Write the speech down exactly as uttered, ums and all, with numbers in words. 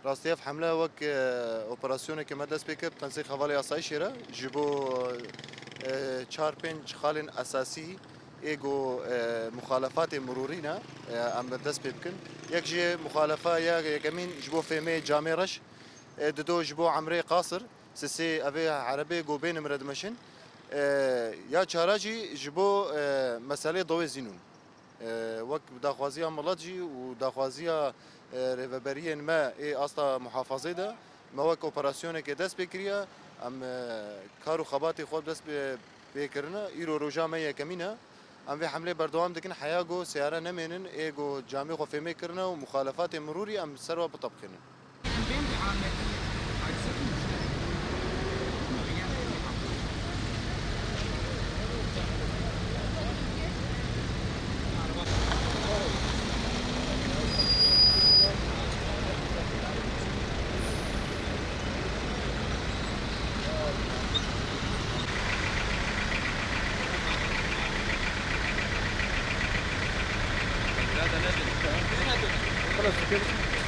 Rastî ev hemle wek, e, operasyoneke me dest pê kir, bi tensîq hevalê asayîşê re ji bo, e, çar pênc xalên esasî ê ku, e, muxalefatê mirûrî ne, e, em dest pê bikin. Yek jê muxalefa ya yekemîn ji bo fêmê camê reş, e, dido ji bo emrê qasir, sisê evê erebê ku bênim re dimeşin. E, ya çara jî ji bo, e, meselê dawê zînûn. E, wek daxwaziya milet jî û daxwaziya, e, rêveberiyên me ê asta muhafazê de me wek operasyonekê dest pê kiriye. Em, e, kar û xebatê xwe dest pê, pê kirine. Îro roja me yekemîn e. Em vê hemlê berdewam dikin heya ku seyare nemênin ê ku camê xwe fêmê kirine û muxalefatê mirûrî em ser we bitebqînin. خلاص كده.